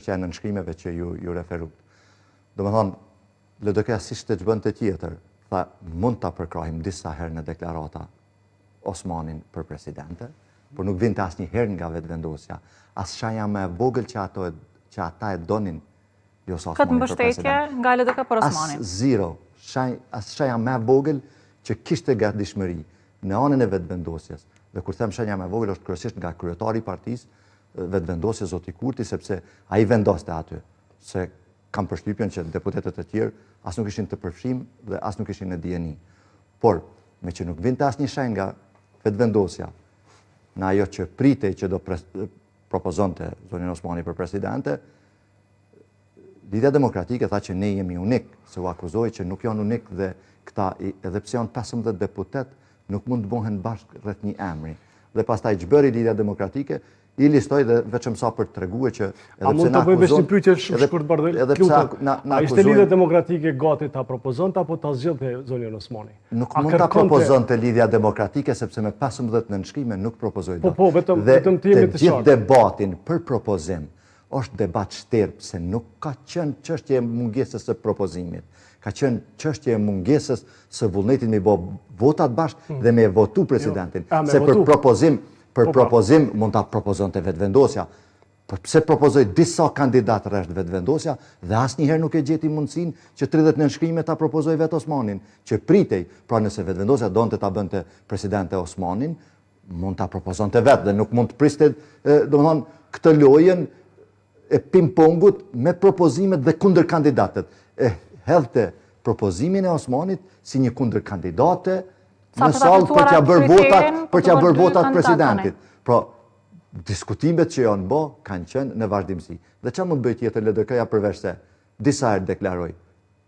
çështja e nënshkrimeve që ju ju referuat. Domethënë, LDK-ja s'kishte ç'bënte tjetër, tha mund ta përkrahim disa herë në deklarata Osmanin për presidente, por nuk vinte asnjëherë nga Vetëvendosja. As shenja më e vogël që ato që ata e donin Vjosa Osmanin për president. Këtë mbështetje nga LDK për Osmanin. As zero, shenj, as shenja më e vogël që kishte gatishmëri në anën e Vetëvendosjes. Dhe kur them shenja më e vogël është kryesisht nga kryetari i partisë Vetëvendosje zoti Kurti sepse ai vendoste aty se kam përshtypjen që deputetët e tjerë as nuk ishin të përfshim dhe as nuk ishin në dijeni. Por, meqë nuk vinte asnjë shenjë nga Vetëvendosja, në ajo që pritej që do propozonte zonjën Osmani për presidente, Lidhja Demokratike tha që ne jemi unik, se u akuzoi që nuk janë unik dhe këta, edhe pse janë 15 deputet, nuk mund të bëhen bashkë rreth një emri. Dhe pastaj ç'bëri Lidhja Demokratike, i listoi dhe vetëm sa për të tregue që edhe pse na akuzon... A mund të bëj veç një pyetje shumë shkurt Bardhel? Edhe pse na, na A ishte Lidhja Demokratike gati ta propozonte apo ta zgjidhte zonjën Osmani? Nuk mund ta propozonte Lidhja Demokratike sepse me 15 nënshkrime nuk propozoi dot. Po, po, vetëm, vetëm të jemi të qartë. Dhe gjithë debatin për propozim është debat shterp se nuk ka qenë çështje e mungesës së propozimit. Ka qenë çështje e mungesës së vullnetit me i bo votat bashkë hmm. dhe me e votu presidentin. Jo. Se për propozim, për po, pra. propozim mund ta propozonte Vetëvendosja. Por pse propozoi disa kandidatë rresht Vetëvendosja dhe asnjëherë nuk e gjeti mundësinë që 30 nënshkrime ta propozojë vetë Osmanin, që pritej, pra nëse Vetëvendosja donte ta bënte presidente Osmanin, mund ta propozonte vetë dhe nuk mund të priste, domethënë, këtë lojën e ping-pongut me propozimet dhe kundërkandidatët. E hedhte propozimin e Osmanit si një kundërkandidate në sallë për t'ia bërë votat, për t'ia bërë votat presidentit. Pra, diskutimet që janë bo, kanë qenë në vazhdimësi. Dhe ça mund të bëjë tjetër LDK-ja përveç se disa herë deklaroi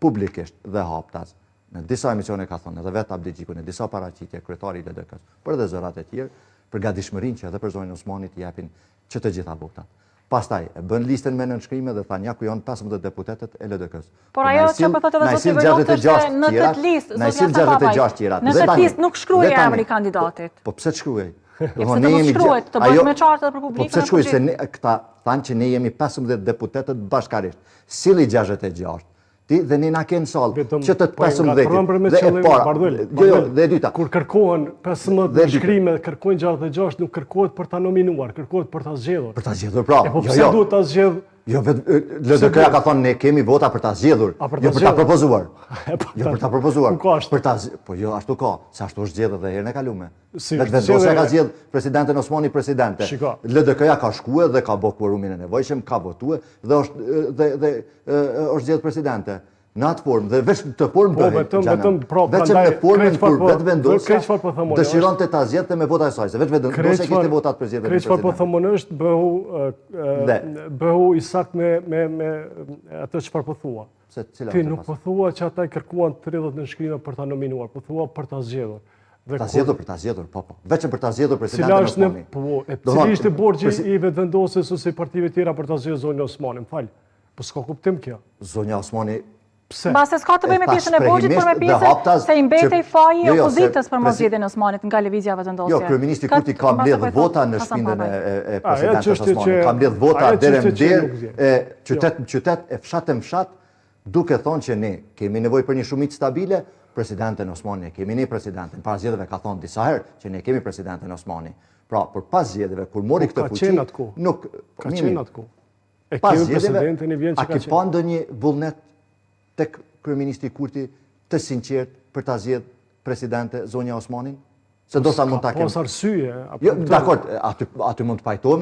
publikisht dhe haptas Në disa emisione ka thënë edhe vetë Abdixhiku në disa paraqitje, kryetari i LDK-së, por edhe zërat e tjerë, për gatishmërinë që edhe për zonjën Osmani t'i japin që të gjitha votat. Pastaj e bën listën me nënshkrime dhe thanë ja ku janë 15 deputetët e LDK-së. Por ajo që po thotë edhe zoti Vërlot është se në këtë listë, zoti Hasan Papaj, në këtë listë nuk shkruhej emri i kandidatit. Po pse të shkruhej? Po pse të mos shkruhet, të bëhet më qartë edhe për publikun. Po pse shkruhej se ne këta thanë që ne jemi 15 deputetët bashkarisht. Silli 66. Ti dhe ne na ke në sallë, që të po 15 Dhe e para, jo, jo, dhe e dyta. Kur kërkohen 15 nënshkrime, kërkojnë 66, nuk kërkohet për ta nominuar, kërkohet për ta zgjedhur. Për ta zgjedhur, pra. E po jo, pse jo. duhet ta zgjedh? Jo, vetë LDK-ja ka thonë ne kemi vota për ta zgjedhur, jo për ta propozuar. Po jo për ta propozuar. Ku ka ashtu? Për ta, po jo, ashtu ka, se ashtu është zgjedhur edhe herën e kalume. Si Vetëvendosja ka zgjedh presidenten Osmani presidente. LDK-ja ka shkue dhe ka bo kuorumin e nevojshëm, ka votue dhe është dhe dhe është zgjedh presidente. Në atë formë dhe veç në këtë formë po, vetëm vetëm pra vetëm në formën kur po, Vetëvendosja po dëshironte ta zgjedhte me vota e saj, se veç Vetëvendosja kishte votat për zgjedhjen e presidentit. Krejt çfarë po them unë është bëhu bëhu i saktë me me me atë çfarë po thua. Se cila Ti nuk po thua që ata i kërkuan 30 nënshkrime për ta nominuar, po thua për ta zgjedhur. Dhe ta zgjedhur, për ta zgjedhur, po po. Vetëm për ta zgjedhur presidentin Osmani. Po, e cili ishte borxhi i Vetëvendosjes ose i partive tjera për ta zgjedhur zonjën Osmani, më fal. Po s'ka kuptim kjo. Zonja Osmani Pse? Mbase s'ka të bëjë me pjesën e borxhit, por me pjesën se i mbetej faji jo, jo, opozitës për moszgjedhjen e Osmanit nga Lëvizja Vetëvendosje. Jo, kryeministri Kurti ka mbledh po vota në shpinën e presidentes Osmani. Ka mbledh vota derë në derë, e qytet në qytet, e fshat në fshat, duke thonë që ne kemi nevojë për një shumicë stabile, presidenten Osmani e kemi ne presidenten. Para zgjedhjeve ka thonë disa herë që ne kemi presidenten Osmani. Pra, por pas zgjedhjeve, kur mori po, këtë fuqi, nuk... Ka qenë atë kohë. E kemi presidentin i vjen që ka qenë. A ke pa ndonjë vullnet tek kryeministri Kurti të sinqertë për ta zgjedh presidente zonja Osmanin? Se ndoshta mund ta kem. Pas arsye, apo Jo, dakord, aty aty mund të pajtohem.